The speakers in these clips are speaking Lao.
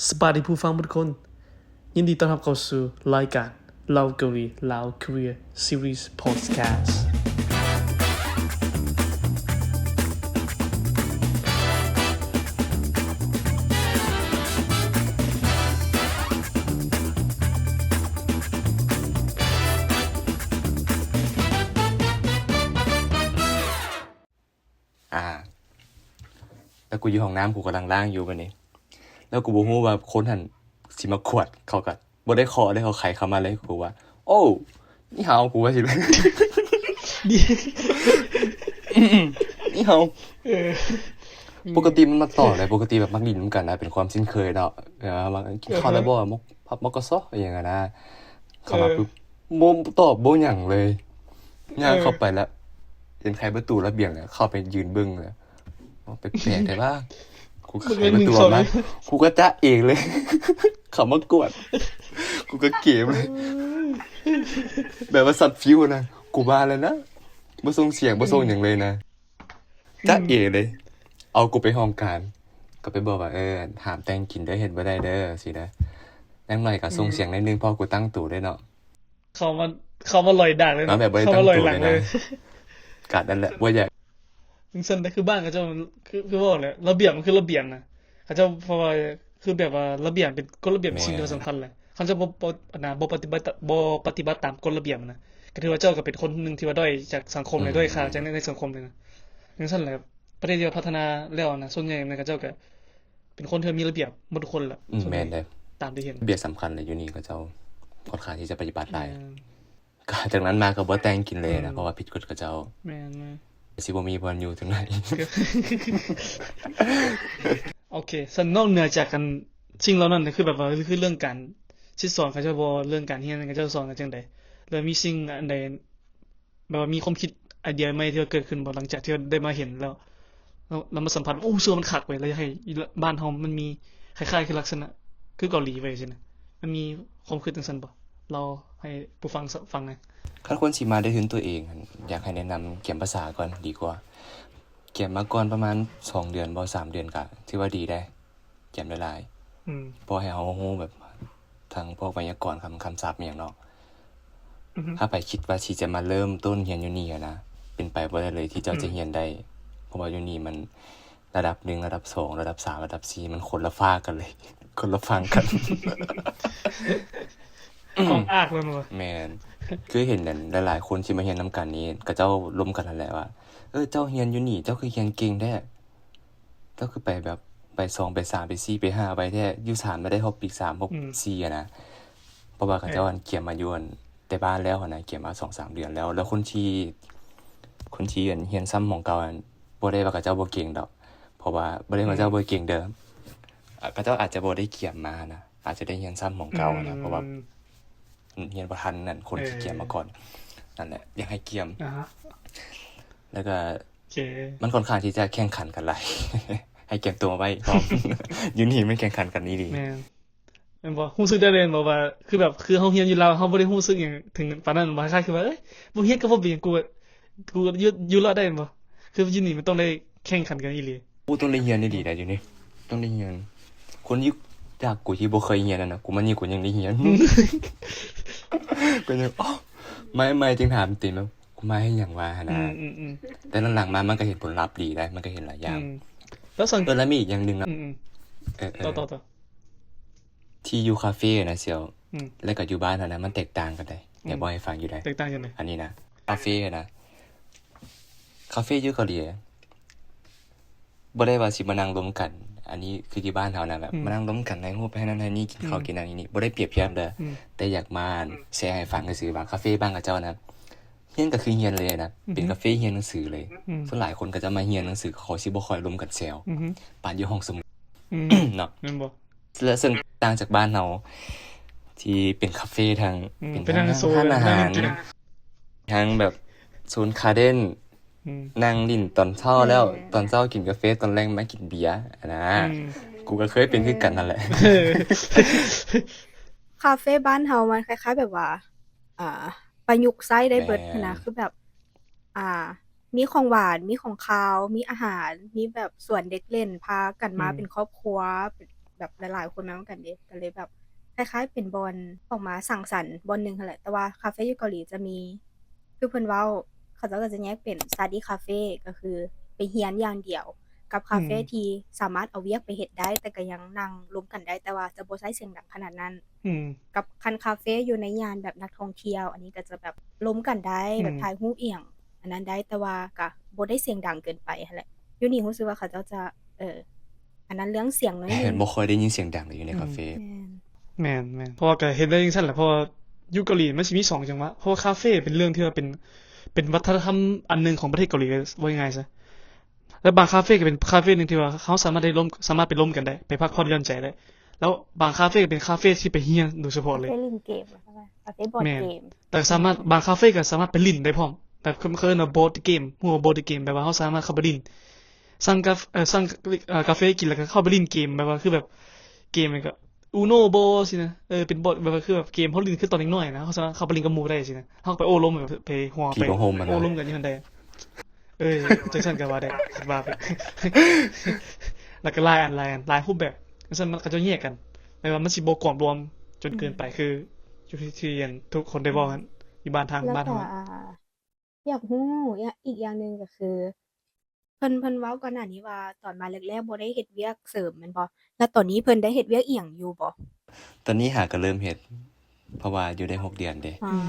ສະບາຍດີຜູ້ຟັງທຸກຄົນ, ຍິນດີຕ້ອນຮັບເຂົ້າສູ່ລາຍການ Lao Korea Lao Korea Series Podcast. ອາ ແລ້ວກູຢູ່ຫ້ອງນ້ຳ ກູກຳລັງລ້າງຢູ່ບາດນີ້ ແລ້ວກູບໍ່ຮູ້ວ່າຄົນຫັ້ນຊິມາກວດ ເຂົາກະບໍ່ໄດ້ເຄາະເດ້ ເຂົາໄຂເຂົ້າມາເລີຍ ກູວ່າ ໂອ້ ນີ້ເຮົາ ກູວ່າຊິ ນີ້ເຮົາ ເອີ ປົກກະຕິມັນມາຕອບແຫຼະ ປົກກະຕິແບບມັກຫຼິ້ນນຳກັນນະ ເປັນຄວາມຊິນເຄີຍເນາະ ແບບວ່າ ກິນເຂົ້າແລ້ວບໍ່ ມກ ພັບ ມກສ ອີ່ຫຍັງຫັ້ນນະ ເຂົ້າມາປຶບ ບໍ່ຕອບບໍ່ຫຍັງເລີຍ ຍ່າງເຂົ້າໄປແລ້ວ ເຫັນໄຂປະຕູລະບຽງແລ້ວ ເຂົ້າໄປຢືນເບິ່ງແລ້ວ ແປກໆແທ້ວ່າ ກູໄຂປະຕູອອກມາ ກູກະຈະເອງເລີຍ ເຂົາມາກວດ ກູກະເກມເລີຍ ແບບວ່າຊັອດຟິວນະ ກູມາແລ້ວນະ ບໍ່ສົ່ງສຽງ ບໍ່ສົ່ງຫຍັງເລີຍນະ ຈະເອເລີຍ ເອົາກູໄປຫ້ອງການ ກໍໄປບອກວ່າ ເອີ ຫ້າມແຕ່ງກິນເດີ ເຮັດບໍ່ໄດ້ເດີ ຊີ້ນະ ຢ່າງໜ້ອຍກໍສົ່ງສຽງໜ້ອຍໜຶ່ງ ເພາະກູຕັ້ງໂຕໄດ້ເນາະ ເຂົ້າມາ ເຂົ້າມາລອຍດາກເລີຍ ເຂົ້າມາລອຍຫຼັງເລີຍ ກາດນັ້ນແຫຼະ ບໍ່ຢາກ ຈັ່ງຊັ້ນ ແຕ່ຄືບ້ານເຂົາເຈົ້າ ຄື ຄືເວົ້າແຫຼະ ລະບຽບມັນຄືລະບຽບນະ ເຂົາເຈົ້າ ເພາະວ່າ ຄືແບບວ່າລະບຽບເປັນກົດລະບຽບ ແມ່ນ ສິ່ງທີ່ວ່າສຳຄັນແຫຼະ ຄັນເຈົ້າບໍ່ ບໍ່ ອັນນະ ບໍ່ປະຕິບັດ ບໍ່ປະຕິບັດຕາມກົດລະບຽບນະ ກໍຖືວ່າເຈົ້າກໍເປັນຄົນໜຶ່ງທີ່ວ່າດ້ອຍຈາກສັງຄົມເລີຍ ອືມ ດ້ອຍຄ່າຈາກໃນ ໃນສັງຄົມເລີຍນະ ຈັ່ງຊັ້ນແຫຼະ ປະເທດທີ່ວ່າພັດທະນາແລ້ວນະ ສ່ວນໃຫຍ່ນະ ເຂົາເຈົ້າກໍເປັນຄົນທີ່ວ່າມີລະບຽບໝົດທຸກຄົນແຫຼະ ອືມ ສ່ວນໃຫຍ່ ແມ່ນເດ້ ຕາມທີ່ເຫັນ ລະບຽບສຳຄັນແຫຼະ ຢູ່ນີ້ເຂົາເຈົ້າຂ້ອນຂ້າງທີ່ຈະປະຕິບັດຫຼາຍ ແມ່ນ ກໍຈາກນັ້ນມາກໍບໍ່ແຕ່ງກິນເລີຍນະ ອືມ ເພາະວ່າຜິດກົດເຂົາເຈົ້າ ແມ່ນໆ ຊິບໍ່ມີບ່ອນຢູ່ຈັ່ງໃດ ໂອເຄ ຊັ້ນນອກເໜືອຈາກອັນ ສິ່ງເຫຼົ່ານັ້ນ ກໍຄືແບບວ່າ ຄືເລື່ອງການຊິດສອນເຂົາເຈົ້າບໍ່ ເລື່ອງການຮຽນເຂົາເຈົ້າສອນກັນຈັ່ງໃດ ແລ້ວມີສິ່ງອັນໃດ ແບບວ່າມີຄວາມຄິດໄອເດຍໃໝ່ທີ່ວ່າເກີດຂຶ້ນບໍ່ ຫຼັງຈາກທີ່ວ່າໄດ້ມາເຫັນແລ້ວ ແລ້ວ ແລ້ວມາສຳຜັດ ໂອ້ ຮູ້ສຶກວ່າມັນຄັກເວີຍ ແລ້ວຢາກໃຫ້ບ້ານເຮົາມັນມີຄ້າຍໆຄືລັກສະນະຄືເກົາຫຼີໄວ້ຊີ້ນະ ມັນມີຄວາມຄິດຈັ່ງຊັ້ນບໍ່? ເລົ່າໃຫ້ຜູ້ຟັງຟັງແດ່. ຄັນຄົນຊິມາດ້ວຍທຶນຕົວເອງຫັ້ນ ຢາກໃຫ້ແນະນຳກຽມພາສາກ່ອນດີກວ່າ. ກຽມມາກ່ອນປະມານສອງເດືອນບໍ່ ສາມເດືອນກະຖືວ່າດີໄດ໋. ກຽມຫຼາຍໆ ອືມ ເພາະໃຫ້ເຮົາຮູ້ແບບທັງພວກໄວຍາກອນ ຄຳ ຄຳສັບອີ່ຫຍັງເນາະ. ອືຮຶ ຖ້າໃຜຄິດວ່າຊິຈະມາເລີ່ມຕົ້ນຮຽນຢູ່ນີ້ຫັ້ນນະ ເປັນໄປບໍ່ໄດ້ເລີຍທີ່ເຈົ້າ ອືມ ຈະຮຽນໄດ້ ເພາະວ່າຢູ່ນີ້ມັນລະດັບໜຶ່ງ ລະດັບສອງ ລະດັບສາມ ລະດັບສີ່ ມັນຄົນລະຟາກກັນເລີຍ ຄົນລະຝັ່ງກັນ ຂອງອາກແມ່ນບໍ່? ແມ່ນ ຄືເຫັນອັນຫຼາຍໆຄົນທີ່ມາຮຽນນຳກັນນີ້ ເຂົາເຈົ້າລົມກັນຫັ້ນແຫຼະວ່າ ເອີ ເຈົ້າຮຽນຢູ່ນີ້ ເຈົ້າຄືຮຽນເກັ່ງແທ້ ເຈົ້າຄືໄປແບບ ໄປສອງ ໄປສາມ ໄປສີ່ ໄປຫ້າ ໄວແທ້ ຢູ່ສາມມາໄດ້ຮອບປີກສາມ ຮອບ ອືມ ສີ່ຫັ້ນນະ ເພາະວ່າເຂົາເຈົ້າ ເອີ ອັນກຽມມາຢູ່ອັນແຕ່ບ້ານແລ້ວຫັ້ນນະ ກຽມມາສອງສາມເດືອນແລ້ວ ແລ້ວຄົນທີ່ ຄົນທີ່ອັນຮຽນຊ້ຳຂອງເກົ່າຫັ້ນ ບໍ່ໄດ້ວ່າເຂົາເຈົ້າບໍ່ເກັ່ງດອກ ເພາະວ່າບໍ່ໄດ້ວ່າ ອືມ ເຈົ້າບໍ່ເກັ່ງເດີ ອາ ເຂົາເຈົ້າອາດຈະບໍ່ໄດ້ກຽມມາຫັ້ນນະ ອາດຈະໄດ້ຮຽນຊ້ຳຂອງເກົ່າຫັ້ນນະ ອືມ ເພາະວ່າຮຽນບໍ່ທັນນັ້ນ ຄົນທີ່ກຽມມາກ່ອນ ເອີ ນັ້ນແຫຼະ ຢາກໃຫ້ກຽມ ອາຮະ ແລ້ວກໍ ໂອເຄ ມັນຂ້ອນຂ້າງທີ່ຈະແຂ່ງຂັນກັນຫຼາຍ ໃຫ້ກຽມຕົວໄວ້ພ້ອມ ຢູ່ນີ້ມັນແຂ່ງຂັນກັນອີ່ຫຼີ ແມ່ນ ແມ່ນບໍ່? ຮູ້ສຶກໄດ້ເລີຍແມ່ນບໍ່ວ່າ ຄືແບບ ຄືເຮົາຮຽນຢູ່ລາວ ເຮົາບໍ່ໄດ້ຮູ້ສຶກຫຍັງເຖິງປານນັ້ນ ບໍ່ ຄ້າຍໆຄືວ່າ ເອີຍ ບໍ່ຮຽນກໍບໍ່ເປັນຫຍັງ ກູ ກູຢູ່ ຢູ່ລອດໄດ້ແມ່ນບໍ່? ຄືຢູ່ນີ້ມັນຕ້ອງໄດ້ແຂ່ງຂັນກັນອີ່ຫຼີ ກູຕ້ອງໄດ້ຮຽນອີ່ຫຼີໄດ໋ ຢູ່ນີ້ຕ້ອງໄດ້ຮຽນ ຄົນທີ່ ຈາກກູທີ່ບໍ່ເຄີຍຮຽນຫັ້ນນະ ກູມານີ້ກູຍັງໄດ້ຮຽນ ກູຍັງ ໂອ້ ໃໝ່ໆຈຶ່ງຖາມຕິ ແບບ ກູມາເຮັດຫຍັງວະຫັ້ນນະ ອືມໆໆ ແຕ່ຫຼັງໆມາມັນກໍເຫັນຜົນລັບດີໄດ໋ ມັນກໍເຫັນຫຼາຍຢ່າງ ອືມ ແລ້ວສັງ ເອີ ແລ້ວມີອີກຢ່າງໜຶ່ງນະ ອືມໆ ເອີໆ ຕໍ່ໆ ທີ່ຢູ່ຄາເຟນະສ່ຽວ ອືມ ແລ້ວກໍຢູ່ບ້ານຫັ້ນນະ ມັນແຕກຕ່າງກັນໄດ໋ ອືມ ຢາກເວົ້າໃຫ້ຟັງຢູ່ໄດ໋ ແຕກຕ່າງຈັ່ງໃດ? ອັນນີ້ນະ ຄາເຟຫັ້ນນະ ຄາເຟຢູ່ເກົາຫຼີ ບໍ່ໄດ້ວ່າຊິມານັ່ງລົມກັນ ອັນນີ້ຄືທີ່ບ້ານເຮົານະ ແບບ ອືມ ມານັ່ງລົມກັນ ຖ່າຍຮູບ ຖ່າຍນັ້ນຖ່າຍນີ້ ກິນເຂົ້າ ອືມ ກິນນັ້ນກິນນີ້ ບໍ່ໄດ້ປຽບທຽບເດີ ອືມ ແຕ່ຢາກມາ ອືມ ແຊໃຫ້ຟັງຊື່ໆວ່າ ຄາເຟບ້ານເຂົາເຈົ້ານະ ຮຽນກໍຄືຮຽນເລີຍນະ ອືຮຶ ເປັນຄາເຟຮຽນໜັງສືເລີຍ ອືມ ສ່ວນຫຼາຍຄົນເຂົາເຈົ້າມາຮຽນໜັງສື ເຂົາຊິບໍ່ຄ່ອຍລົມກັນແຊວ ອືຮຶ ປານຢູ່ຫ້ອງສະໝຸດ ອືມ ເນາະ ແມ່ນບໍ່? ແລະ ເຊິ່ງຕ່າງຈາກບ້ານເຮົາ ທີ່ເປັນຄາເຟທັງ ອືມ ເປັນທັງ ເປັນທັງໂຊນ ຮ້ານອາຫານ ນັ່ງຫຼິ້ນກິນ ທັງແບບໂຊນຄາເດັນ ອືມ ນັ່ງຫຼິ້ນຕອນເຊົ້າແລ້ວ ອືມ ຕອນເຊົ້າກິນກາເຟ ຕອນແລງມາກິນເບຍຫັ້ນນະ ອືມ ກູກໍເຄີຍເປັນຄືກັນຫັ້ນແຫຼະ ເອີ ຄາເຟບ້ານເຮົາມັນຄ້າຍໆແບບວ່າ ອ່າ ປະຍຸກໃຊ້ໄດ້ເບິດ ແມ່ນ ຫັ້ນນະ ຄືແບບ ອ່າ ມີຂອງຫວານ ມີຂອງຄາວ ມີອາຫານ ມີແບບສວນເດັກຫຼິ້ນ ພາກັນມາ ອືມ ເປັນຄອບຄົວ ເປັນ ແບບຫຼາຍໆຄົນມານຳກັນເດ້ ກໍເລີຍແບບຄ້າຍໆເປັນບ່ອນອອກມາສັງສັນບ່ອນໜຶ່ງຫັ້ນແຫຼະ. ແຕ່ວ່າຄາເຟຢູ່ເກົາຫຼີຈະມີ ຄືເພິ່ນເວົ້າ ເຂົາເຈົ້າກໍຈະແຍກເປັນ study cafe ກໍຄືໄປຮຽນຢ່າງດຽວ ກັບຄາເຟ ອືມ ທີ່ສາມາດເອົາວຽກໄປເຮັດໄດ້ ແຕ່ກໍຍັງນັ່ງລົມກັນໄດ້ ແຕ່ວ່າຈະບໍ່ໃຊ້ສຽງດັງຂະໜາດນັ້ນ ອືມ ກັບຄັນຄາເຟຢູ່ໃນຍ່ານແບບນັກທ່ອງທ່ຽວ ອັນນີ້ກໍຈະແບບລົມກັນໄດ້ ອືມ ແບບຖ່າຍຮູບອີ່ຫຍັງອັນນັ້ນໄດ້ ແຕ່ວ່າກໍບໍ່ໄດ້ສຽງດັງເກີນໄປຫັ້ນແຫຼະ. ຢູ່ນີ້ຮູ້ສຶກວ່າເຂົາເຈົ້າຈະ ເອີ ອັນນັ້ນເລື່ອງສຽງໜ້ອຍໜຶ່ງ ບໍ່ຄ່ອຍໄດ້ຍິນສຽງດັງເລີຍຢູ່ໃນ ອືມ ຄາເຟ ແມ່ນ ແມ່ນໆ ເພາະວ່າກໍເຫັນໄດ້ຈັ່ງຊັ້ນແຫຼະ ເພາະວ່າຢູ່ເກົາຫຼີມັນຊິມີສອງຈັງຫວະ ເພາະວ່າຄາເຟເປັນເລື່ອງທີ່ວ່າເປັນ ເປັນວັດທະນະທຳອັນໜຶ່ງຂອງປະເທດເກົາຫຼີເລີຍ ເວົ້າງ່າຍໆຊະ. ແລ້ວບາງຄາເຟກໍເປັນຄາເຟໜຶ່ງທີ່ວ່າເຮົາສາມາດໄດ້ລົມ ສາມາດໄປລົມກັນໄດ້ ໄປພັກຜ່ອນຢ່ອນໃຈໄດ້. ແລ້ວບາງຄາເຟກໍເປັນຄາເຟທີ່ໄປຮຽນໂດຍສະເພາະເລີຍ ໄປຫຼິ້ນເກມ ຄາເຟບອດ ແມ່ນ ເກມ ແຕ່ສາມາດ ອືມ ບາງຄາເຟກໍສາມາດໄປຫຼິ້ນໄດ້ພ້ອມ ແບບເຂົາເອີ້ນວ່າ board game ຮູ້ວ່າ board game ແບບວ່າເຮົາສາມາດເຂົ້າໄປຫຼິ້ນ ສັ່ງກາ ເອີ ສັ່ງ ເອີ ກາເຟກິນ ແລ້ວກໍເຂົ້າໄປຫຼິ້ນເກມ ແບບວ່າຄືແບບເກມຫຍັງກໍ Uno ບໍຊີ້ນະ ເອີ ເປັນບອດ ແບບວ່າຄືແບບເກມເຮົາຫຼິ້ນຄືຕອນເດັກນ້ອຍນະ ເຮົາສາມາດເຂົ້າໄປຫຼິ້ນກັບໝູ່ໄດ້ຊີ້ນະ ເຮົາກໍໄປໂອ້ລົມ ໄປຫົວ ໄປ ໂອ້ລົມກັນຢູ່ຫັ້ນໄດ້. ເອີຍ ຈັ່ງຊັ້ນກໍວ່າໄດ້ ຄິດວ່າໄປ ແລ້ວກໍຫຼາຍອັນ ຫຼາຍອັນ ຫຼາຍຮູບແບບ ຈັ່ງຊັ້ນມັນ ເຂົາເຈົ້າແຍກກັນ ແບບວ່າມັນຊິບໍ່ກວມລວມຈົນເກີນໄປ ອືມ ຄືຢູ່ທີ່ ທີ່ອັນທຸກຄົນໄດ້ເວົ້າຫັ້ນ ອືມ ຢູ່ບ້ານທາງ ແລ້ວກໍ ບ້ານເຮົາ ອ່າ ຢາກຮູ້ ອີກຢ່າງໜຶ່ງກໍຄື ເພິ່ນ ເພິ່ນເວົ້າກ່ອນໜ້ານີ້ວ່າ ຕອນມາແລກໆບໍ່ໄດ້ເຮັດວຽກເສີມແມ່ນບໍ່? ແລ້ວຕອນນີ້ເພິ່ນໄດ້ເຮັດວຽກອີ່ຫຍັງຢູ່ບໍ່? ຕອນນີ້ຫາກໍເລີ່ມເຮັດ ເພາະວ່າຢູ່ໄດ້ຫົກເດືອນເດ້ ອືມ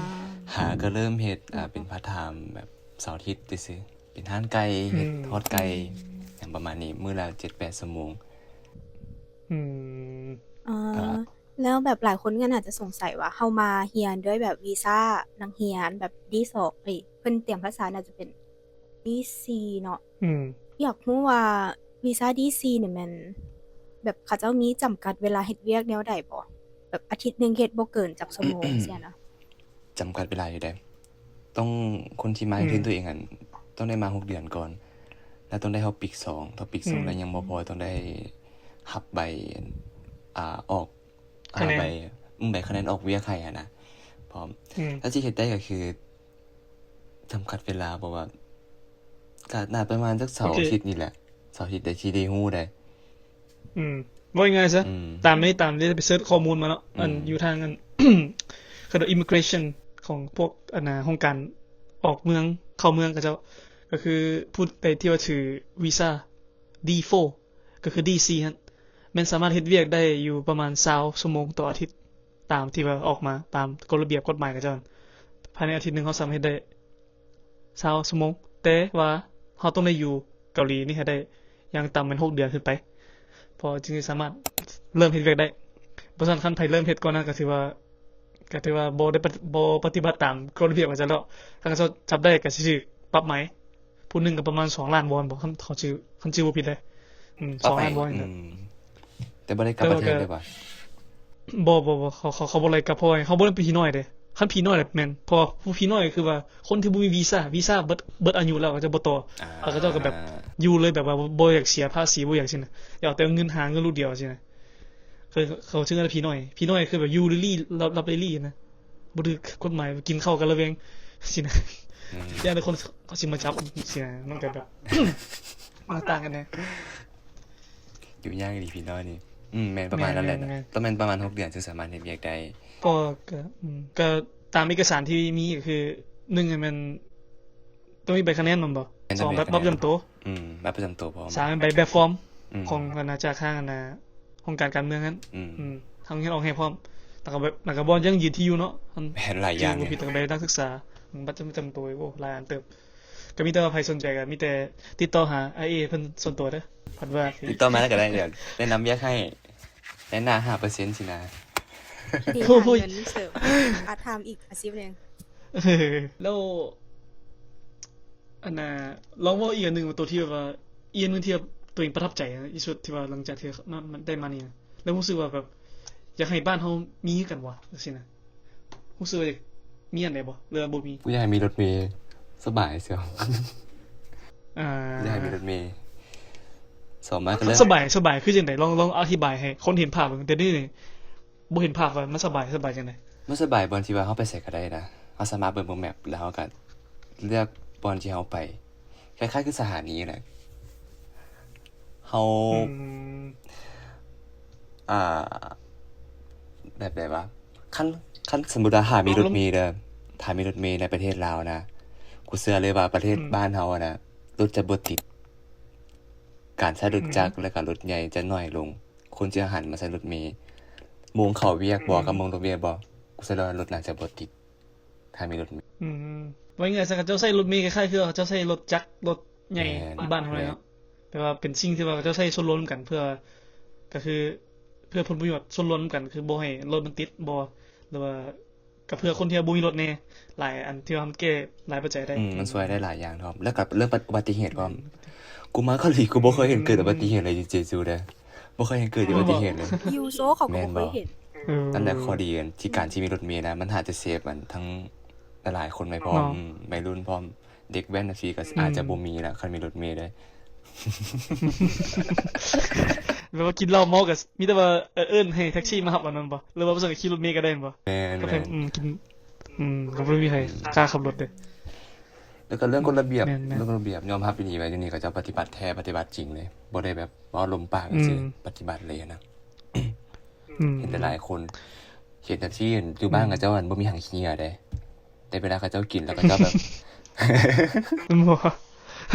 ຫາກໍເລີ່ມເຮັດ ອ່າ ເປັນພາດທາມແບບເສົາອາທິດຊື່ໆ ເປັນຮ້ານໄກ່ ອືມ ເຮັດທອດໄກ່ ອືມ ຫຍັງປະມານນີ້ ມື້ລະເຈັດແປດຊົ່ວໂມງ. ອືມ ອ່າ ແລ້ວແບບຫຼາຍຄົນກໍອາດຈະສົງໄສວ່າ ເຮົາມາຮຽນດ້ວຍແບບວີຊານັກຮຽນແບບ D ສອງ ເອີຍ ເພິ່ນຕຽມພາສາໜ້າຈະເປັນ D ສີ່ ເນາະ ອືມ ຢາກຮູ້ວ່າວີຊາ D ສີ່ ນີ້ແມ່ນແບບເຂົາເຈົ້າມີຈຳກັດເວລາເຮັດວຽກແນວໃດບໍ່? ແບບອາທິດໜຶ່ງເຮັດບໍ່ເກີນຈັກຊົ່ວໂມງ ຊີ້ນະ? ຈຳກັດເວລາຢູ່ເດ້ ຕ້ອງ ຄົນທີ່ມາເຮັດ ອືມ ທຶນຕົວເອງຫັ້ນ ຕ້ອງໄດ້ມາຫົກເດືອນກ່ອນ ແລ້ວຕ້ອງໄດ້ຮອບປີກສອງ ຖ້າປີກສອງ ອືມ ແລ້ວຍັງບໍ່ພໍ ຕ້ອງໄດ້ຮັບໃບ ອ່າ ອອກ ຄະແນນ ໃບ ອືມ ໃບຄະແນນອອກວຽກໃຫ້ຫັ້ນນະ ພ້ອມ ອືມ ແລ້ວຊິເຮັດໄດ້ກໍຄື ຈຳກັດເວລາ ເພາະວ່າ ກໍໜ້າປະມານຈັກເສົາ ໂອເຄ ອາທິດນີ້ແຫຼະ ເສົາອາທິດໄດ້ ຊິໄດ້ຮູ້ໄດ໋. ອືມ ເວົ້າງ່າຍໆຊະ ອືມ ຕາມນີ້ ຕາມທີ່ໄປເສີດຂໍ້ມູນມາເນາະ ອືມ ອັນຢູ່ທາງອັນ ເຂົາເອີ້ນວ່າ immigration ຂອງພວກອັນນ່າ ຫ້ອງການອອກເມືອງເຂົ້າເມືອງເຂົາເຈົ້າ ກໍຄືຜູ້ໃດທີ່ວ່າຖືວີຊາ D ໂຟ ກໍຄື D ສີ່ ຫັ້ນ ແມ່ນສາມາດເຮັດວຽກໄດ້ຢູ່ປະມານຊາວຊົ່ວໂມງຕໍ່ອາທິດ ຕາມທີ່ວ່າອອກມາ ຕາມກົດລະບຽບກົດໝາຍເຂົາເຈົ້າ ພາຍໃນອາທິດໜຶ່ງເຮົາສາມາດເຮັດໄດ້ຊາວຊົ່ວໂມງ ແຕ່ວ່າເຮົາຕ້ອງໄດ້ຢູ່ເກົາຫຼີນີ້ໃຫ້ໄດ້ຢ່າງຕ່ຳແມ່ນຫົກເດືອນຂຶ້ນໄປ ເພາະຈຶ່ງຈະສາມາດເລີ່ມເຮັດວຽກໄດ້. ບໍ່ຊັ້ນຄັນໃຜເລີ່ມເຮັດກ່ອນນັ້ນກໍຖືວ່າ ກໍຖືວ່າບໍ່ໄດ້ປະ ບໍ່ປະຕິບັດຕາມກົດລະບຽບເຂົາເຈົ້າແລ້ວ ຄັນເຂົາເຈົ້າຈັບໄດ້ກໍຊິຖືກປັບໃໝ ຜູ້ໜຶ່ງກໍປະມານສອງລ້ານວອນບໍ ຄັນເຂົາຈື່ ຄັນຈື່ບໍ່ຜິດເດ້ ອືມ ສອງລ້ານວອນນີ້ແຫຼະ ອືມ ແຕ່ບໍ່ໄດ້ກັບປະເທດເລີຍຫວາ? ບໍ່ ບໍ່ ບໍ່ ເຂົາ ເຂົາ ເຂົາບໍ່ໄດ້ກັບ ເພາະວ່າເຮົາບໍ່ໄດ້ເປັນຜີນ້ອຍເດ້ ຄັນຜີນ້ອຍແມ່ນ ເພາະວ່າຜູ້ຜີນ້ອຍກໍຄືວ່າຄົນທີ່ບໍ່ມີວີຊາ ວີຊາເບິດ ເບິດອາຍຸແລ້ວເຂົາເຈົ້າບໍ່ຕໍ່ ອ່າ ແລ້ວເຂົາເຈົ້າກໍແບບຢູ່ເລີຍ ແບບວ່າບໍ່ ບໍ່ຢາກເສຍພາສີ ບໍ່ຢາກຊີ້ນະ ຢາກເອົາແຕ່ເງິນ ຫາເງິນລູກດຽວຊີ້ນະ ເຂົາ ເຂົາເອີ້ນຜີນ້ອຍ ຜີນ້ອຍຄືແບບຢູ່ລີ່ໆ ລັບໆລີ່ໆນະ ບໍ່ຖືກກົດໝາຍ ກິນເຂົ້າກັນລະແວງຊີ້ນະ ອືມ ຢ້ານແຕ່ຄົນເຂົາຊິມາຈັບຊີ້ນະ ມັນກໍແບບ ມັນຕ່າງກັນແດ່ ຢູ່ຍາກອີ່ຫຼີຜີນ້ອຍນີ້ ອືມ ແມ່ນປະມານນັ້ນແຫຼະ ແມ່ນໆໆ ຕ້ອງແມ່ນປະມານຫົກເດືອນຈຶ່ງສາມາດເຮັດວຽກໄດ້ ກໍ ກໍ ອືມ ກໍຕາມເອກະສານທີ່ມີກໍຄື ໜຶ່ງ ແມ່ນຕ້ອງມີໃບຄະແນນແມ່ນບໍ່? ແມ່ນ ສອງ ແບບປະຈຳໂຕ ອືມ ບັດປະຈຳໂຕພ້ອມ ສາມ ແມ່ນໃບແບບຟອມ ອືມ ຂອງອັນນ່າ ຈາກທາງອັນນ່າ ຫ້ອງການການເມືອງຫັ້ນ ອືມ ອືມ ທາງໂຮງຮຽນອອກໃຫ້ພ້ອມ ແລ້ວກໍແບບ ແລ້ວກໍບ່ອນຢັ້ງຢືນທີ່ຢູ່ເນາະ ແມ່ນຫຼາຍຢ່າງ ບໍ່ຜິດ ແລ້ວກໍໃບນັກສຶກສາ ອືມ ບັດຈຳ ປະຈຳໂຕ ໂອ້ ຫຼາຍອັນເຕີບ ກໍມີແຕ່ວ່າໃຜສົນໃຈກໍມີແຕ່ຕິດຕໍ່ຫາອ້າຍເອເພິ່ນສ່ວນຕົວເດີ ພັດວ່າ ຕິດຕໍ່ມາແລ້ວກໍໄດ້ ດຽວແນະນຳວຽກໃຫ້ ແນະນຳຫ້າເປີເຊັນຊີ້ນະ ທີ່ ໂອ້ໂຫ ຫາເງິນເສີມ ພາດທາມອີກອາຊີບໜຶ່ງ ເອີ ແລ້ວ ອັນນ່າ ລອງເວົ້າອີກອັນໜຶ່ງ ໂຕທີ່ແບບວ່າ ອີກອັນໜຶ່ງທີ່ແບບຕົວເອງປະທັບໃຈທີ່ສຸດ ທີ່ວ່າຫຼັງຈາກທີ່ມາ ມາ ໄດ້ມານີ້ນະ ແລ້ວຮູ້ສຶກວ່າແບບ ຢາກໃຫ້ບ້ານເຮົາມີຄືກັນຫວາ ຈັ່ງຊີ້ນະ ຮູ້ສຶກວ່າຢາກມີອັນໃດບໍ່ ຫຼືວ່າບໍ່ມີ? ກູຢາກໃຫ້ມີລົດເມ ສະບາຍເຊຍ ອ່າ ຢາກໃຫ້ມີລົດເມ ສອງມາກໍເລີຍ ສະບາຍ ສະບາຍຄືຈັ່ງໃດ? ລອງ ລອງອະທິບາຍໃຫ້ຄົນເຫັນພາບເບິ່ງ ແຕ່ດຽວນີ້ ບໍ່ເຫັນພາບວ່າມັນສະບາຍ ສະບາຍຈັ່ງໃດ? ມັນສະບາຍບ່ອນທີ່ວ່າເຮົາໄປໃສກໍໄດ້ນະ ເຮົາສາມາດເບິ່ງ ເບິ່ງແມັບ ແລ້ວເຮົາກໍເລືອກບ່ອນທີ່ເຮົາໄປ ຄ້າຍໆຄືສະຖານີແຫຼະ ເຮົາ ອືມ ເ ອ່າ ແບບໃດວະ ຄັນ ຄັນສົມມຸດວ່າຖ້າມີລົດເມເດີ ຖ້າມີລົດເມໃນປະເທດລາວນະ ກູເຊື່ອເລີຍວ່າປະເທດ ອືມ ບ້ານເຮົານະ ລົດຈະບໍ່ຕິດ ການໃຊ້ລົດຈັກ ອືມ ແລະກະລົດໃຫຍ່ຈະໜ້ອຍລົງ ຄົນຈະຫັນມາໃຊ້ລົດເມ ໂມງເຂົ້າວຽກບໍ ອືມ ກັບໂມງລົງວຽກບໍ ກູເຊື່ອເລີຍວ່າລົດໜ້າຈະບໍ່ຕິດ ຖ້າມີລົດເມ ອືມ ເວົ້າງ່າຍໆ ເຂົາເຈົ້າໃຊ້ລົດເມຄ້າຍໆ ຄືເຂົາເຈົ້າໃຊ້ລົດຈັກລົດໃຫຍ່ ແມ່ນ ຢູ່ບ້ານເຮົາເລີຍເນາະ ແມ່ນ ແຕ່ວ່າເປັນສິ່ງທີ່ວ່າເຂົາເຈົ້າໃຊ້ສ່ວນລວມນຳກັນ ເພື່ອ ກໍຄື ເພື່ອຜົນປະໂຫຍດສ່ວນລວມນຳກັນ ຄືບໍ່ໃຫ້ລົດມັນຕິດບໍ ຫຼືວ່າ ກໍເພື່ອຄົນທີ່ບໍ່ມີລົດແດ່ ຫຼາຍອັນທີ່ວ່າມັນແກ້ຫຼາຍປັດໄຈໄດ້ ອືມ ມັນຊ່ວຍໄດ້ຫຼາຍຢ່າງພ້ອມ ແລ້ວກໍເລື່ອງປະ ອຸບັດຕິເຫດພ້ອມ ອືມ ກູມາເກົາຫຼີ ກູບໍ່ເຄີຍເຫັນເກີດ ອືມ ອຸບັດຕິເຫດເລີຍ ເຈຊູເດີ ບໍ່ເຄີຍເຫັນເກີດອຸບັດຕິເຫດເລີຍ ຢູ່ໂຊເຂົາກໍບໍ່ເຄີຍເຫັນ ແມ່ນບໍ່? ເອີ ນັ້ນແຫຼະ ອືມ ຂໍ້ດີອັນທີ່ການທີ່ມີລົດເມນະ ມັນຫາຈະເຊຟອັນທັງຫຼາຍໆຄົນໄວ້ພ້ອມ ເນາະ ອືມ ໄວລຸ້ນພ້ອມ ເດັກແວ່ນຈັ່ງຊີ້ກໍ ອືມ ອາດຈະບໍ່ມີລະ ຄັນມີລົດເມເດ້ ແບບວ່າກິນເຫຼົ້າເມົາກໍມີແຕ່ວ່າ ເອີ້ນໃຫ້ແທັກຊີມາຮັບອັນນັ້ນບໍ ຫຼືວ່າບໍ່ຊັ້ນກໍຂີ່ລົດເມກໍໄດ້ແມ່ນບໍ່? ແມ່ນ ກໍແມ່ນ ອືມ ກິນ ອືມ ກໍບໍ່ໄດ້ມີໃຜ ອືມ ກ້າຂັບລົດເດ້ ແລ້ວກໍເລື່ອງກົດລະບຽບ ແມ່ນໆ ເລື່ອງກົດລະບຽບຍອມຮັບອີ່ຫຼີວ່າຢູ່ນີ້ເຂົາເຈົ້າປະຕິບັດແທ້ ປະຕິບັດຈິງເລີຍ ບໍ່ໄດ້ແບບເວົ້າລົມປາກ ອືມ ຊື່ ປະຕິບັດເລີຍນະ ອືມ ເຫັນຫຼາຍໆຄົນ ເຫັນແບບທີ່ຢູ່ບ້ານ ອືມ ເຂົາເຈົ້າ ອັນ ບໍ່ມີຖັງຂີ້ເຫຍື້ອເດ້ ແຕ່ເວລາເຂົາເຈົ້າກິນແລ້ວເຂົາເຈົ້າແບບ ບໍ່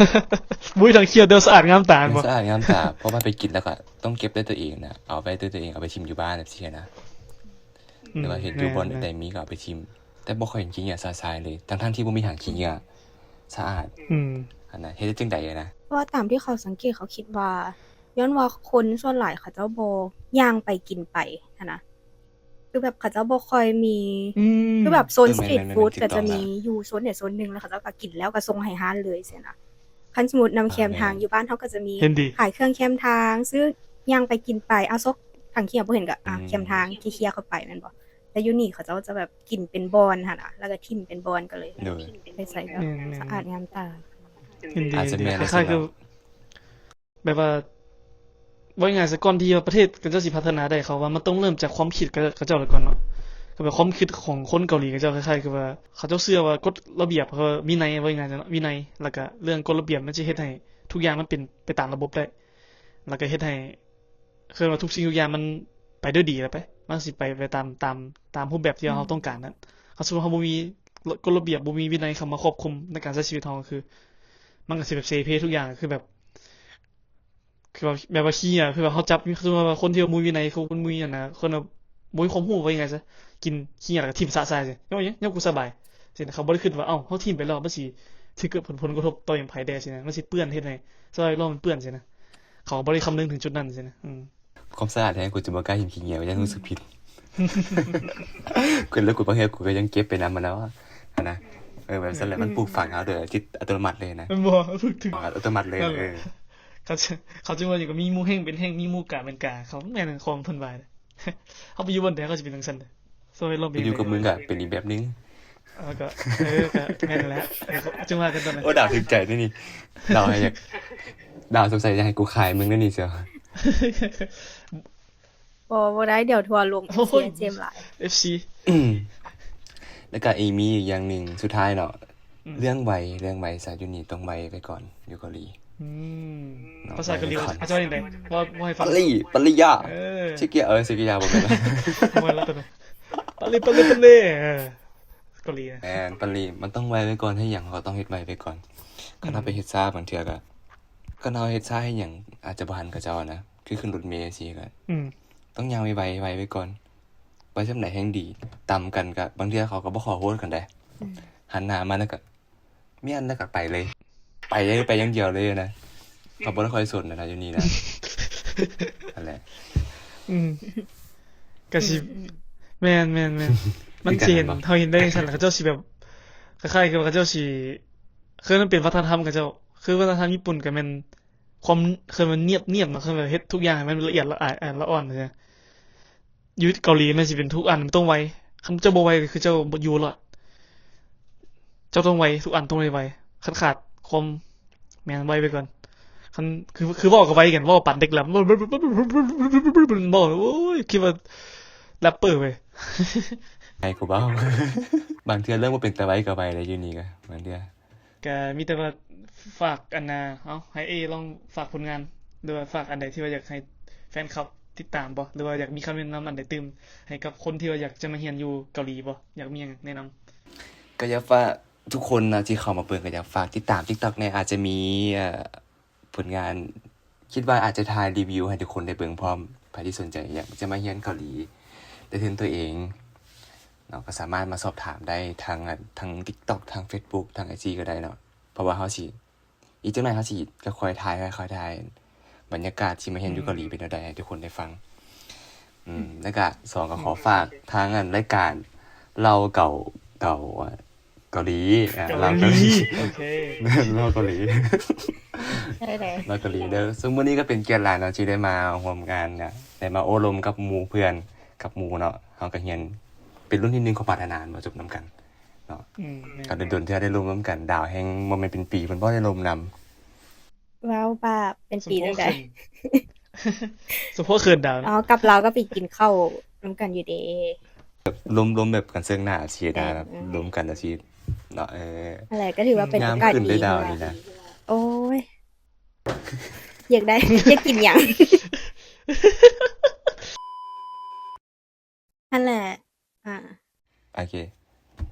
ບໍ່ມີຖັງຂີ້ເຫຍື້ອ ແຕ່ວ່າສະອາດງາມຕາ ບໍ່ ສະອາດງາມຕາ ເພາະວ່າໄປກິນແລ້ວກໍຕ້ອງເກັບດ້ວຍຕົວເອງນະ ເອົາໄວ້ດ້ວຍຕົວເອງ ເອົາໄປຖິ້ມຢູ່ບ້ານແບບຊີ້ນະ ອືມ ຫຼືວ່າເຫັນຢູ່ບ່ອນ ແມ່ນໆ ໃດມີກໍເອົາໄປຖິ້ມ ແຕ່ບໍ່ຄ່ອຍເຫັນຂີ້ເຫຍື້ອຊະຊາຍເລີຍ ທັງໆທີ່ບໍ່ມີຖັງຂີ້ເຫຍື້ອ ອືມ ສະອາດ ອືມ ອັນນະ ເຮັດໄດ້ຈັ່ງໃດນະ? ເພາະວ່າຕາມທີ່ເຂົາສັງເກດ ເຂົາຄິດວ່າ ຍ້ອນວ່າຄົນສ່ວນຫຼາຍເຂົາເຈົ້າບໍ່ຍ່າງໄປກິນໄປຫັ້ນນະ ຄືແບບເຂົາເຈົ້າບໍ່ຄ່ອຍມີ ອືມ ຄືແບບໂຊນ ເອີ ສະຕຣີດ ແມ່ນໆ ແມ່ນໆ ຖືກຕ້ອງລະ ຢູ່ໂຊນໃດໂຊນໜຶ່ງ ແລ້ວເຂົາເຈົ້າກໍກິນແລ້ວກໍສົ່ງໃຫ້ຮ້ານເລີຍຊີ້ນະ ຄັນສົມມຸດນຳແຄມທາງ ອາ ແມ່ນ ຢູ່ບ້ານເຮົາກໍຈະມີ ເຫັນດີ ຂາຍເຄື່ອງແຄມທາງ ຊື້ຍ່າງໄປກິນໄປ ເອົາ ຊອກ ຖັງເຄຍບໍ່ເຫັນກໍ ອາ ອືມ ແຄມທາງເຄຍໆເຂົ້າໄປແມ່ນບໍ່? ແຕ່ຢູ່ນີ້ເຂົາເຈົ້າຈະແບບກິນເປັນບ່ອນຫັ້ນນະ ແລ້ວກໍຖິ້ມເປັນບ່ອນ ກໍເລີຍ ໂດຍ ໄປໃສ່ແບບ ແມ່ນໆ ສະອາດງາມຕາ ເຫັນດີ ອາດຈະແມ່ນ ຄ້າຍໆຄື ແບບວ່າ ເວົ້າງ່າຍໆຊະ ກ່ອນທີ່ວ່າປະເທດເຂົາເຈົ້າຊິພັດທະນາໄດ້ ເຂົາວ່າມັນຕ້ອງເລີ່ມຈາກຄວາມຄິດເຂົາເຈົ້າລະກ່ອນເນາະ ກໍແບບຄວາມຄິດຂອງຄົນເກົາຫຼີເຂົາເຈົ້າ ຄ້າຍໆຄືວ່າເຂົາເຈົ້າເຊື່ອວ່າກົດລະບຽບ ເຂົາວ່າວິໄນ ເວົ້າງ່າຍໆເນາະ ວິໄນ ແລ້ວກະເລື່ອງກົດລະບຽບມັນຈະເຮັດໃຫ້ທຸກຢ່າງມັນເປັນໄປຕາມລະບົບໄດ້ ແລ້ວກະເຮັດໃຫ້ ຄືວ່າທຸກສິ່ງທຸກຢ່າງມັນໄປດ້ວຍດີແລ້ວໄປ ມັນຊິໄປ ໄປຕາມ ຕາມ ຕາມຮູບແບບທີ່ວ່າເຮົາ ອືມ ຕ້ອງການນັ້ນ ຄັນສົມມຸດເຮົາບໍ່ມີ ກົດລະບຽບ ບໍ່ມີວິໄນເຂົ້າມາຄວບຄຸມໃນການໃຊ້ຊີວິດເຮົາ ກໍຄື ມັນກໍຊິແບບເສເພທຸກຢ່າງ ຄືແບບ ຄືວ່າ ແບບວ່າຂີ້ເຫຍື້ອ ຄືວ່າເຮົາຈັບ ສົມມຸດວ່າຄົນທີ່ບໍ່ມີວິໄນ ຄົນບໍ່ມີອັນນະ ຄົນແບບບໍ່ມີຄວາມຮູ້ ເວົ້າງ່າຍໆຊະ ກິນຂີ້ເຫຍື້ອແລ້ວກໍຖິ້ມຊະຊາຍ ຍ້ອນຫຍັງ? ຍ້ອນກູສະບາຍ ຊີ້ນະ ເຂົາບໍ່ໄດ້ຄິດວ່າ ເອົ້າ ເຮົາຖິ້ມໄປແລ້ວ ມັນຊິຖືກເກີດຜົນ ຜົນກະທົບຕໍ່ຫຍັງໃຜແດ່ ຊີ້ນະ ມັນຊິເປື້ອນ ເຮັດໃຫ້ສະພາບແວດລ້ອມມັນເປື້ອນ ຊີ້ນະ ເຂົາບໍ່ໄດ້ຄຳນຶງເຖິງຈຸດນັ້ນ ຊີ້ນະ ອືມ ຄວາມສະອາດແທ້ກູຈະບໍ່ກ້າຖິ້ມຂີ້ເຫຍື້ອ ຢ້ານຮູ້ສຶກຜິດ ອືມ ຄືແລ້ວກູບາງເທື່ອກູກໍຍັງເກັບໄປນຳຫັ້ນນະ ຫັ້ນນະ ເອີ ແບບຊັ້ນແຫຼະ ອືມ ມັນປູກຝັງເຮົາໂດຍອັດຕະໂນມັດເລີຍນະ ແມ່ນບໍ່? ຖືກ ຖືກ ອັດຕະໂນມັດເລີຍ ເອີ ເຂົາ ເຂົາຈຶ່ງວ່າຫຍັງ ກໍມີໝູ່ແຫ້ງເປັນແຫ້ງ ມີໝູ່ກາເປັນກາ ເຂົາແມ່ນຂອງເພິ່ນວ່າ ເຮົາໄປຢູ່ບ່ອນໃດເຮົາກໍຊິເປັນຈັ່ງຊັ້ນ ສ່ວນແວດລ້ອມ ໄປຢູ່ກັບມຶງກໍເປັນອີກແບບໜຶ່ງ ເອີ ກໍ ເອີ ກໍແມ່ນແຫຼະ ເອີ ຈຶ່ງວ່າກັນຕອນນັ້ນ ໂອ້ ດາວຖືກໃຈເດ້ນີ້ ດາວໃຫ້ຢາກ ດາວສົງໄສຢາກໃຫ້ກູຂາຍມຶງເດ້ນີ້ເຊີ ບໍ່ ບໍ່ໄດ້ ດຽວທົວລົງ ໂອ້ຍ ເອັຟຊີ ເຈມຫຼາຍ ເອັຟຊີ ອືມ ແລ້ວກໍອີກ ມີອີກຢ່າງໜຶ່ງ ສຸດທ້າຍເນາະ ອືມ ເລື່ອງໄວ ເລື່ອງໄວຊະ ຢູ່ນີ້ຕ້ອງໄວໄວ້ກ່ອນ ຢູ່ເກົາຫຼີ ອືມ ເນາະ ພາສາເກົາຫຼີ ໄວໄວ້ກ່ອນ ເຂົາເຈົ້າວ່າຈັ່ງໃດ? ເວົ້າ ເວົ້າໃຫ້ຟັງ ປາລີ ປາລີຍາ ເອີ ຊິກຽ ເອີ ຊິກຽ ບໍ່ແມ່ນລະ ບໍ່ແມ່ນລະ ປາລີ ປາລີ ປາລີ ເອີ ເກົາຫຼີນະ ແມ່ນ ປາລີ ມັນຕ້ອງໄວໄວ້ກ່ອນ ເຮັດຫຍັງເຮົາກໍຕ້ອງເຮັດໄວໄວ້ກ່ອນ ອືມ ຄັນເຮົາໄປເຮັດຊ້າ ບາງເທື່ອກໍ ຄັນເຮົາເຮັດຊ້າເຮັດຫຍັງ ອາດຈະບໍ່ທັນເຂົາເຈົ້ານະ ຄືຂຶ້ນລົດເມຈັ່ງຊີ້ກໍ ອືມ ຕ້ອງຍ່າງໄວໆ ໄວໄວ້ກ່ອນ ໄວສ່ຳໃດແຮ່ງດີ ຕຳກັນກໍບາງເທື່ອເຂົາກໍບໍ່ຂໍໂທດກັນໃດ໋ ອືມ ຫັນໜ້າມາແລ້ວກໍ ແມ່ນ ແລ້ວກໍໄປເລີຍ ໄປເລີຍ ໄປຢ່າງດຽວເລີຍນະ ເຂົາບໍ່ໄດ້ຄ່ອຍສົນນະ ຢູ່ນີ້ນະ ຫັ້ນແຫຼະ ອືມ ກະຊິ ອືມ ແມ່ນໆໆ ມັນຊິເຫັນ ຄືກັນແມ່ນບໍ່? ເຮົາເຫັນໄດ້ຈັ່ງຊັ້ນ ເຂົາເຈົ້າຊິແບບ ຄ້າຍໆຄືວ່າເຂົາເຈົ້າຊິ ຄືມັນເປັນວັດທະນະທຳເຂົາເຈົ້າ ຄືວັດທະນະທຳຍີ່ປຸ່ນກໍແມ່ນ ຄວາມ ຄືມັນນຽບໆເນາະ ຄືແບບເຮັດທຸກຢ່າງໃຫ້ມັນລະອຽດລະອາຍ ລະອ່ອນຊີ້ນະ ຢູ່ເກົາຫຼີມັນຊິເປັນທຸກອັນມັນຕ້ອງໄວ ຄັນເຈົ້າບໍ່ໄວກໍຄືເຈົ້າບໍ່ຢູ່ລອດ ເຈົ້າຕ້ອງໄວ ທຸກອັນຕ້ອງໄດ້ໄວ ຄັນຂາດຄວາມ ແມ່ນ ໄວໄວ້ກ່ອນ ຄັນ ຄື ຄືເວົ້າກໍໄວກັນ ເວົ້າປານເດັກແລັບ ເວົ້າ ໂອ້ຍ ຄິດວ່າແຣັບເປີເວີຍ ໃຫ້ກູເວົ້າ ບາງເທື່ອເລື່ອງບໍ່ເປັນຕາໄວກໍໄວໄດ໋ ຢູ່ນີ້ກໍບາງເທື່ອ ກະມີແຕ່ວ່າຝາກອັນນາ ເອົາ ໃຫ້ເອລອງຝາກຜົນງານ ຫຼືວ່າຝາກອັນໃດທີ່ວ່າຢາກໃຫ້ແຟນຄລັບ ຕິດຕາມບໍ່ ຫຼືວ່າຢາກມີຄຳແນະນຳອັນໃດຕື່ມ ໃຫ້ກັບຄົນທີ່ວ່າຢາກຈະມາຮຽນຢູ່ເກົາຫຼີບໍ່? ຢາກມີຫຍັງແນະນຳ? ກໍຢາກຝາກທຸກຄົນເນາະ ທີ່ເຂົ້າມາເບິ່ງ ກໍຢາກຝາກຕິດຕາມ TikTok ແດ່ ອາດຈະມີ ເອີ ຜົນງານ ຄິດວ່າອາດຈະຖ່າຍຣີວິວໃຫ້ທຸກຄົນໄດ້ເບິ່ງພ້ອມ. ໃຜທີ່ສົນໃຈຢາກຈະມາຮຽນເກົາຫຼີດ້ວຍຕົວເອງເນາະ ກໍສາມາດມາສອບຖາມໄດ້ທາງ ທາງ TikTok ທາງ Facebook ທາງ IG ກໍໄດ້ເນາະ ເພາະວ່າເຮົາຊິ ອີກຈັກໜ້ອຍເຮົາຊິຄ່ອຍໆຖ່າຍ ຄ່ອຍໆຖ່າຍ ບັນຍາກາດທີ່ມາຮຽນຢູ່ເກົາຫຼີເປັນແນວໃດໃຫ້ທຸກຄົນໄດ້ຟັງ. ອືມ ແລ້ວກະສອງ ກໍຂໍຝາກທາງອັນລາຍການເລົ່າເກົາ ເກົາ ເກົາຫຼີ ອ່າ ເລົາເກົາຫຼີ ໂອເຄ ເລົາເກົາຫຼີ ເລົາເກົາຫຼີເດີ. ເຊິ່ງມື້ນີ້ກໍເປັນກຽດຫຼາຍເນາະ ທີ່ໄດ້ມາຮ່ວມງານນະ ໄດ້ມາໂອ້ລົມກັບໝູ່ເພື່ອນ ກັບໝູ່ເນາະ. ເຮົາກໍຮຽນເປັນລຸ້ນທີໜຶ່ງຂອງພັດທະນາ ມາຈົບນຳກັນເນາະ. ອືມ ກໍດົນໆເທື່ອໄດ້ລົມນຳກັນ ດາວແຮ່ງບໍ່ແມ່ນເປັນປີເພິ່ນບໍ່ໄດ້ລົມນຳ. ວ້າວ ວ່າເປັນປີແລ້ວໃດ໋ ສົມພໍເຂີນດາວ. ອໍ ກັບລາວກໍໄປກິນເຂົ້ານຳກັນຢູ່ເດ້ ແບບລົມ ລົມແບບກັນເຊິ່ງໜ້າຊິນະ ລົມກັນລະຊິເນາະ. ເອີ ນັ້ນແຫຼະ ກໍຖືວ່າເປັນໂອກາດດີ. ໂອ້ຍ ຢາກໄດ້ ຢາກກິນຫຍັງ? ຫັ້ນແຫຼະ ອ່າ ໂອເຄ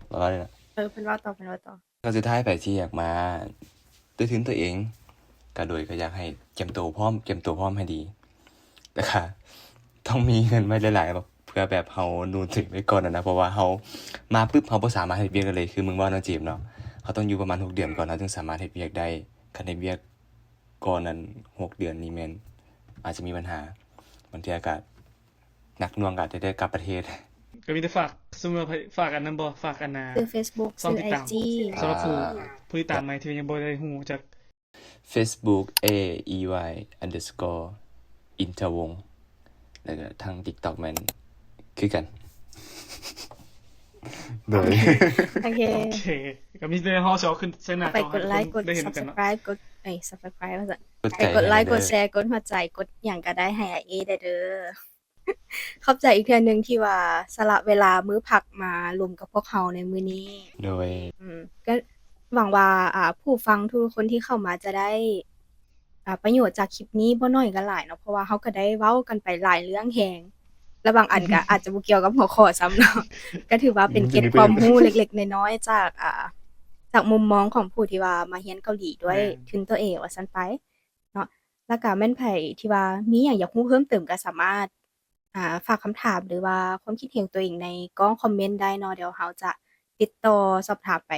ເວົ້າເລີຍນະ. ເອີ ເພິ່ນເວົ້າຕໍ່ ເພິ່ນເວົ້າຕໍ່. ກໍສຸດທ້າຍ ໃຜທີ່ຢາກມາດ້ວຍທຶນຕົວເອງ ກໍໂດຍ ກໍຢາກໃຫ້ກຽມໂຕພ້ອມ ກຽມໂຕພ້ອມໃຫ້ດີ ແລ້ວກໍຕ້ອງມີເງິນໄວ້ຫຼາຍໆ ເພື່ອແບບເຮົາໜູນທຶນໄວ້ກ່ອນນະ ເພາະວ່າເຮົາມາປຶບ ເຮົາບໍ່ສາມາດເຮັດວຽກໄດ້ເລີຍ. ຄືມຶງເວົ້າເນາະ ເຈມເນາະ ເຮົາຕ້ອງຢູ່ປະມານຫົກເດືອນກ່ອນ ເຮົາຈຶ່ງສາມາດເຮັດວຽກໄດ້. ຄັນເຮັດວຽກກ່ອນນັ້ນ ຫົກເດືອນນີ້ແມ່ນອາດຈະມີບັນຫາ ບາງເທື່ອກໍ ໜັກໜ່ວງກໍອາດຈະໄດ້ກັບປະເທດ. ກໍມີແຕ່ຝາກ ສົມມຸດວ່າຝາກອັນນັ້ນບໍ່ ຝາກອັນນ່າ ຊື່ເຟສບຸກ ຊື່ໄອຈີ ສຳລັບຜູ້ ອ່າ ຜູ້ຕິດຕາມໃໝ່ທີ່ຍັງບໍ່ໄດ້ຮູ້ຈັກ. Facebook A E Y underscore ອິນທະວົງ ແລ້ວກໍທາງ TikTok ແມ່ນຄືກັນ. ໂດຍ ໂອເຄ ໂອເຄ ກໍມີແຕ່ເຮົາຊິເອົາຂຶ້ນໃສ່ໜ້າຈໍໃຫ້ທຸກຄົນໄດ້ເຫັນນຳກັນເນາະ. ກົດໄລ ກົດ ເອີຍ Subscribe ວ່າຊັ້ນ ກົດໄລ ກົດແຊ ກົດຫົວໃຈ ກົດຫຍັງກໍໄດ້ໃຫ້ອ້າຍເອໄດ້ເດີ. ຂອບໃຈອີກເທື່ອໜຶ່ງທີ່ວ່າສະຫຼະເວລາມື້ພັກມາລົມກັບພວກເຮົາໃນມື້ນີ້. ໂດຍ ອືມ ກໍຫວັງວ່າ ອ່າ ຜູ້ຟັງທຸກໆຄົນທີ່ເຂົ້າມາຈະໄດ້ ອ່າ ປະໂຫຍດຈາກຄລິບນີ້ບໍ່ໜ້ອຍກໍຫຼາຍເນາະ ເພາະວ່າເຮົາກໍໄດ້ເວົ້າກັນໄປຫຼາຍເລື່ອງແຮງ ແລະ ບາງອັນກໍອາດຈະບໍ່ກ່ຽວກັບຫົວຂໍ້ຊ້ຳເນາະ. ກໍຖືວ່າເປັນເກຣັດຄວາມຮູ້ເລັກໆນ້ອຍໆ ຈາກ ອ່າ ຈາກມຸມມອງຂອງຜູ້ທີ່ວ່າມາຮຽນເກົາຫຼີດ້ວຍ ແມ່ນ ທຶນຕົວເອງວ່າຊັ້ນໄປເນາະ. ແລ້ວກໍແມ່ນໃຜທີ່ວ່າມີຫຍັງຢາກຮູ້ເພີ່ມເຕີມກໍສາມາດ ອ່າ ຝາກຄຳຖາມ ຫຼືວ່າຄວາມຄິດເຫັນຕົວເອງໃນກ້ອງຄອມເມັນໄດ້ເນາະ. ດຽວເຮົາຈະຕິດຕໍ່ສອບຖາມໄປ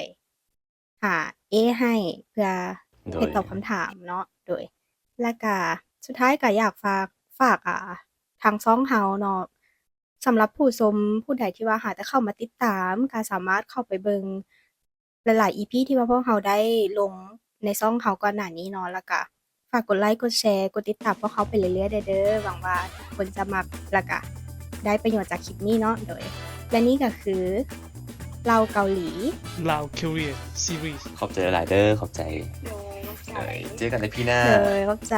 ຫາເອໃຫ້ ເພື່ອ ໂດຍ ເຮັດຕອບຄຳຖາມເນາະ. ໂດຍ ແລ້ວກະສຸດທ້າຍກະຢາກຝາກ ຝາກ ອ່າ ທາງຊ່ອງເຮົາເນາະ. ສຳລັບຜູ້ຊົມຜູ້ໃດທີ່ວ່າຫາແຕ່ເຂົ້າມາຕິດຕາມ ກະສາມາດເຂົ້າໄປເບິ່ງ ຫຼາຍໆອີພີທີ່ວ່າພວກເຮົາໄດ້ລົງໃນຊ່ອງເຮົາກ່ອນໜ້ານີ້ເນາະ. ແລ້ວກະຝາກກົດໄລ ກົດແຊ ກົດຕິດຕາມພວກເຮົາໄປເລື້ອຍໆໄດ້ເດີ. ຫວັງວ່າທຸກຄົນຈະມັກ ແລ້ວກະໄດ້ປະໂຫຍດຈາກຄລິບນີ້ເນາະ. ໂດຍ ແລະ ນີ້ກໍຄືເລົ່າເກົາຫຼີ Lao Career Series. ຂອບໃຈຫຼາຍໆເດີ ຂອບໃຈ. ໂດຍ ຂອບໃຈ. ເຈີກັນໃນພີໜ້າ. ໂດຍ ຂອບໃຈ.